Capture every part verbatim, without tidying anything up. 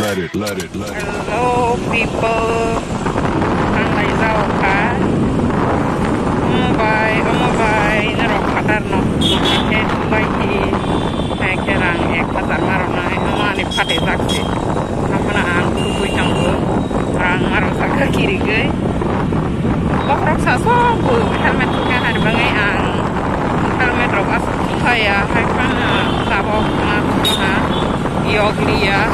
Let it, let it, let it. Hello, people. Ang lai jao kha. Omo bai, omo bai, norok phatar no. Khe bai ki, hai khe rang ek hajar ma rok nai. Omo ani phatwi jak se. Aphano ang thubui tongo. Rang ma rok jak kha kirigwi. Bohrok sa sobo helmet thukya hai bagwi ang helmet rok asuk thaya hai phano tabok ma thukha yok liya.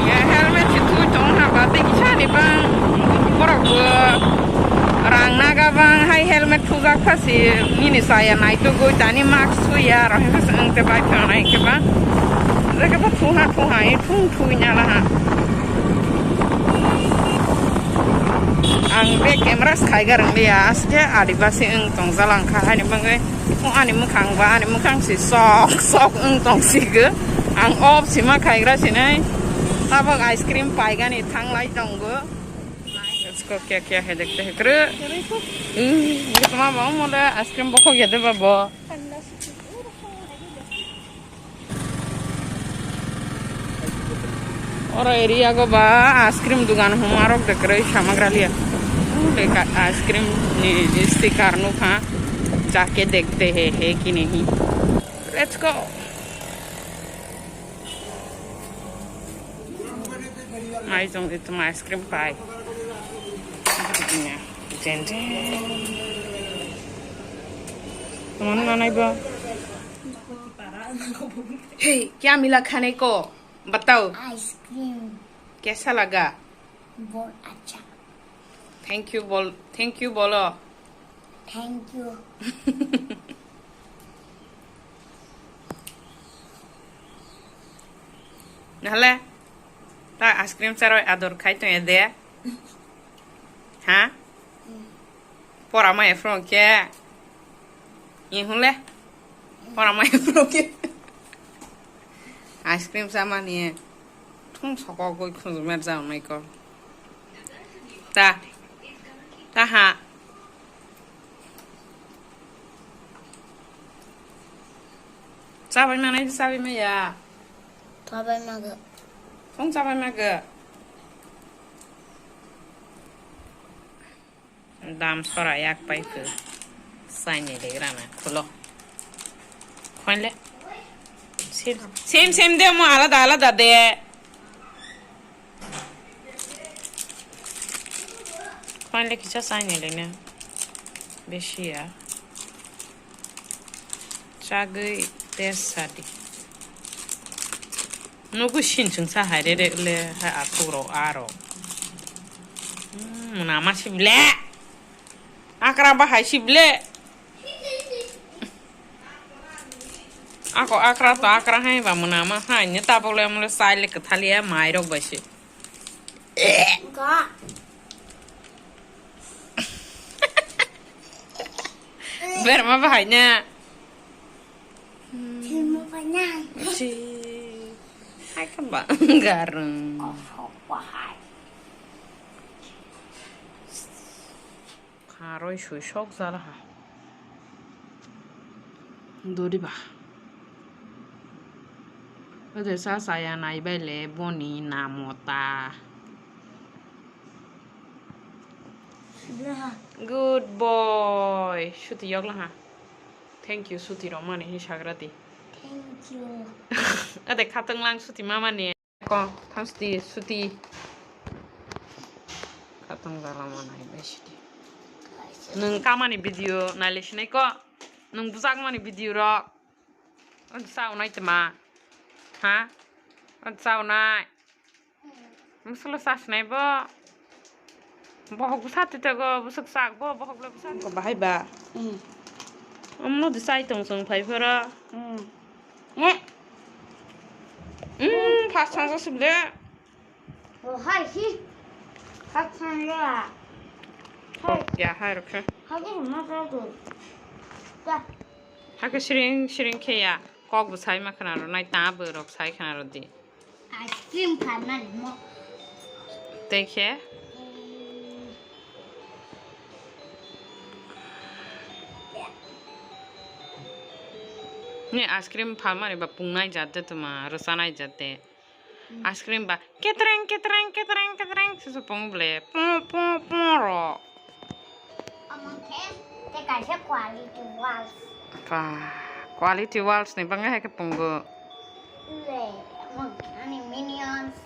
Ya helmet si thui tong ha ba tei kisa ni bang borok bo rang naga bang hai helmet thujak pha si nini saya nai tugui tani mask suya rok hingke se wng te bai phano hingke ba jeke bo thung ha thung ha e thung thui nala ha. Ang bag camera skhaigar wngya, aske adibasi wng tongjalang kha, haini bagwi ani mwkhang ba, ani mwkhang si sok sok wng tong sigo. Ang off sima khaigra sinai, tabok ice cream paigani thanglai tongo. Let's go, kya kya hai dekhte hai kru. Hmm, tuma ba mole ice cream bokhok ya de ba bo. Oro area go ba ice cream dugan huma rok de kwrwi samak raliya. Ice cream ni sticker nukha. Jaake dekhte hai hai ki nahi. Let's go. Mai jong itu ice cream pai. Jeng jeng. Teman mana ibu? Hey, kya mila khane ko? Batao. Ice cream. Kaisa laga? Bahut acha. Thank you bol, thank you bolo. Thank you. Nahale? Ta ice cream charoi ador khai tong de? Ha? Pora mai phone khe. Ihunle. Pora mai phone khe. Ice cream chamani. Thung sokogwi khunjumer jaonai ko. Ta. Ta ha. Chabai manai chabai maya. Chabai mago. Thung chabai mago. Dam sora yak pai khe. Saini de grana khulo. Khoinle. Sim, sim, sim de mo alada alada de. Khoinle kisa saini le ne. Besi ya. Chagwi test sadi. Nugu sinchung sa hai re re le hai akhuk rok aro. Hmm, muna ma sible. Akra ba hai sible. Ako akra to akra hai ba muna ma hai ne tabok le mule sai le kwthali ya mai rok bai se. Ga. Berma bahai na. Filmo banyak. Si. Hai kan ba garang. Oh, bahai. Kharoi sui sok jala ha. Dori ba. Ode sa saya nai bai le boni namo ta. Good boy. Suti yokla ha. Thank you, suti rok mani hi sagra di. Thank you. Ade khatang lang suti mama ni. Ko, thanks di, suti. Khatang jala mani bai suti. Nung kamani video nai le sinai ko. Nung bujak mani video rok. Ang saunai tma. Ha? Ang saunai. Muslo sasnai bo. Bohok bwsa twi tego, bwswk sak bo, bohok le bwsa. Ko bahai ba. Mm. Omno di sai tong song phai phoro. Mm. Eh. Mm, pas thang sa sibde. Oh, hai si. Pas thang ya. Hai. Ya, hai rokhe. Hai ko ma ka ko. Ka. Hakhe siring siring khe ya. Kok bo sai ma khna ro nai ta bo rok sai khna ro di. Ice cream phalmani mo. Tei khe? Ni ice cream phalmani ba pungnai jat de tuma, rwchanai jat de. Ice cream ba ketreng ketreng ketreng ketreng se se pung ble po po po ro. Omo khe te kaisa quality walls. Pa, quality walls ni bangwi hai khe pungo. Le, omo khe ani minions.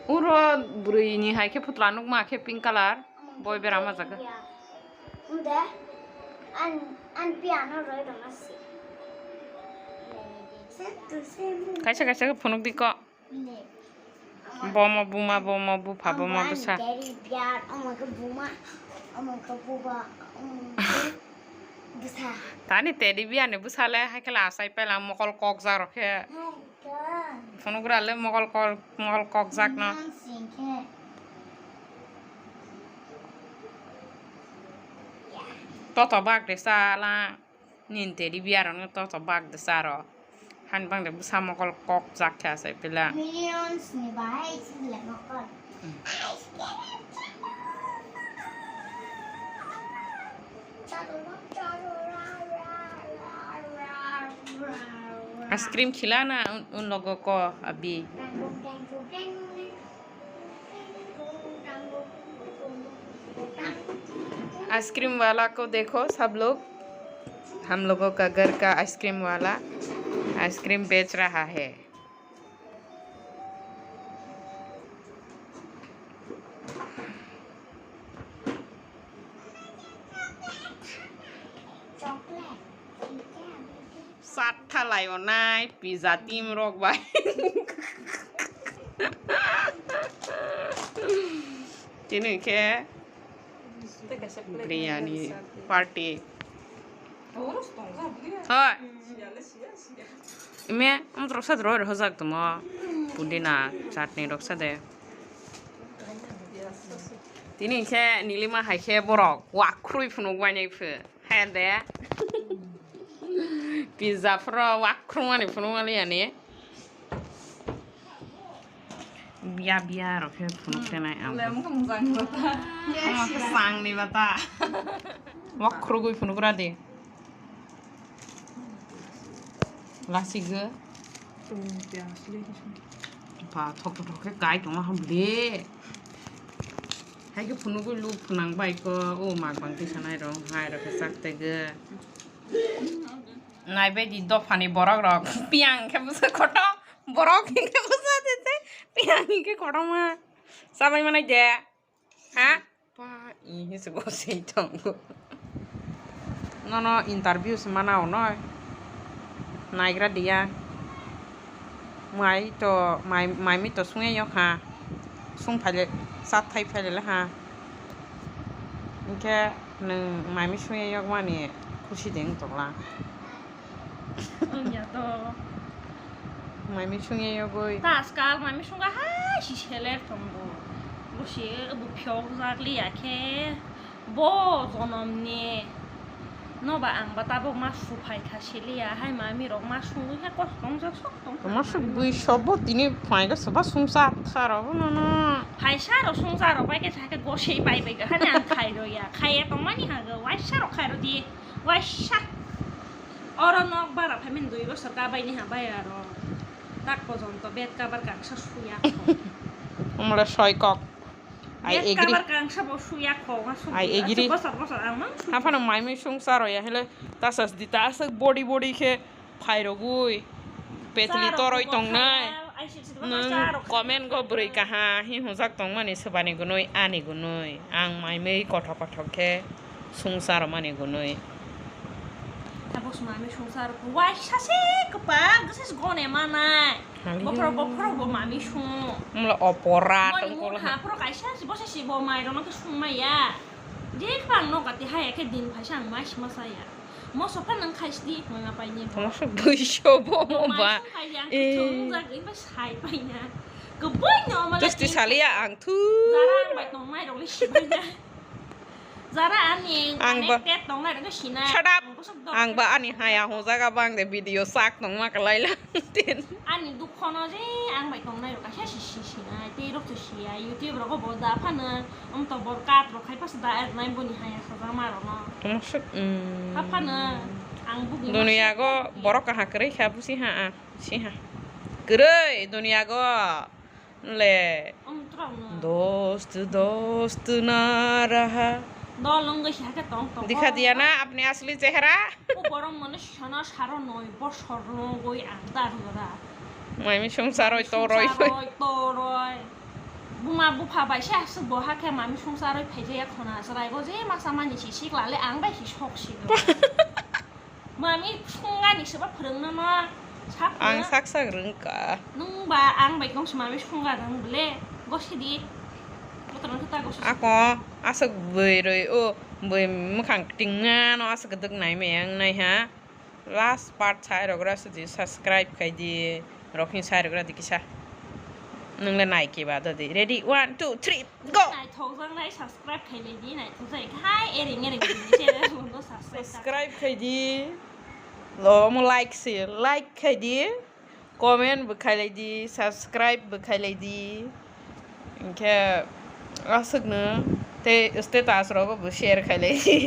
Uro bwrwi ni hai khe putla nukma khe pink colour. Boi bera ma jaga. Unde, an, an piano roi roma si. Kaisa kaisa khe phunuk di ko. Bomo buma, bomo bupha, bomo bwsa. Teddy bear, omo khe buma, omo khe buba, omo khe bwsa. Tani teddy bear ni bwsa le hai khe la asai pela mokol kok jak rok khe. Hai khe. Phunuk ra le mokol kok, mokol kok jak no. Minion sing khe. Toto bak de sala. Nini teddy bear rok no toto bak de saro. Hani bang de bwsa mokol kok jak khe asai pela. Minions ni bahai sile mokol. Hmm. Ice cream khilana un, un logo ko abi. Ice cream वाला को देखो सब लोग, हम लोगों का घर का आइसक्रीम वाला आइसक्रीम बेच रहा है। Chat thalai onai pizza team rok bai. Tini khe biryani party. Hoi. Ime, um, rok sadro, rok hojak tomo. Pudina, chutney rok sade. Tini khe nilima hai khe borok wakrui phunuk bai nai phu. Hai de. Pizza phro wakrung ani phunuk ani ani. Biya biya rok khe phunuk tenai ang. Le, mukha mujang ni bata. Mukha sang ni bata. Wakrugui phunuk ra de. Lasi ge. Ba thok thok thok khe kai tongma ham de. Hai khe phunugui luk phunang bai ko o mak bang tisa nai rong hai rok khe chak tege. Naibaidi dophani borok rok piyang khe bwsa kotor, borok hinkhe bwsa tete piyang hinkhe kotorma chabai manai de. Ha? Pa, ihi se gosei tongo. Nono interview se mana onoi. Naigra diya. Mai to, mai, mai mi to sungya yok ha. Sung phaile, chat thai phaile ha. Hinkhe nwng mai mi sungya yok mani khusi de wng tongla. Wngya to. Mai mi sungya yogoi. Ta askal mai mi sungya hai si seler tongo. Bo si bo phiyok jak liya khe. Bo jonom ni. Noba ang ba tabok ma su phai kha siliya, hai mami rok ma sungwi khe kosto wngjak sok tong kha. Masuk bui sobo tini phainga soba sungsa tharo bono no. Phaisa rok sungsa rok bai khe sakhe gosei bai bai kha, hani ang khai rw ya, khai ya tongmani ha go, waisa rok khai rw di, waisa. Oro nok bara phaimani dui bosor ka bai ni ha bai aro. Tak pojonto bed cover kangsa suya kho. Umle soi kok. I Bed agree. Cover kangsa bo suya kho, ma sung I ya. Agree. Bosor bosor ang mang sung. Haphano mai mi sung charo ya hele tasas di tasas body body khe phairogui petli Charo toroi bo tongnai. Khaya, ai sik sik ma Nwng charo kha. Comment go bwrwi kaha hi hwnjak tongmani swbani gunui ani gunui ang mai mi kothok kothok khe sung charo mani gunui. Tabuk sumami sung charo kho. Waisa se kwpal gese gone manai. Hali. Bokhorok, bokhorok bo mami sung. Mula opora Mani tongkol mukha ha. Phoro kaisa si bosa si bo mai rok no sung maya. Je khang no gati hai ke din phaisa ang mai sima saya. Moso pha nang khai sidi mai ma pai ni. Moso buiso bo mo ba. Mai sung khai yang Eh. Thung jak in ba sai pai na. Keboi no ma. Terus di salia ang tu. Jarang bai tong mai rok le si pai na. Jara ani Ang ba- connected tongnai rok sinai. Shut up. Ang bosok dok. Ang ba ani haya hwnjak abo ang de video sak tongma kwlai lang tin. Ani dukhono je ang bai tongnai rok kaisa si si sinai tei rok to siya YouTube rogo bo da phano amto bor kat rok khai pas da er nai boni haya sajama rok no. Tongma suk, mm. Haphano ang bugi Duniya go borok kaha kwrwi kha busi ha a. Siha. Kwrwi duniyago le. Dost, dost na raha. Dol wngwi si hakhe tong tong. Dikha diya na apni asli chehra? O borok mane sana saro noi bosor nogwi ang dar hora. Mami songsa roi toroi. Songsa roi toroi. Buma bupha bai se aswk bo hakhe mami songsa roi phaijaya khona chwrai go je masa mani si sikla le ang bai si sok si. Mami songani se ba phwrwngno no. Ang sak sak rwngkha. Nwng ba ang bai kong se mami songa rwng bole. Gosi di. Botorno khe ta gosi. Ako aswk bwrwi o bwrwi mwkhang ktingna no aswk kwdwk nai maya wngnai ha. Last part sai rwgra sudi subscribe khai di. Rokni sai rwgra di kisa. Nwng le nai kiba dodi. Ready? One, two, three. Go! Naithokjaknai subscribe khailai di, naithokjak hai, ereng ereng bini channel bo subscribe ta. Subscribe khai di. Lo omo like se, like khai di. Comment bo khailai di, subscribe bo khailai di. Hinkhe aswkno tei status rogo bo share khailai di.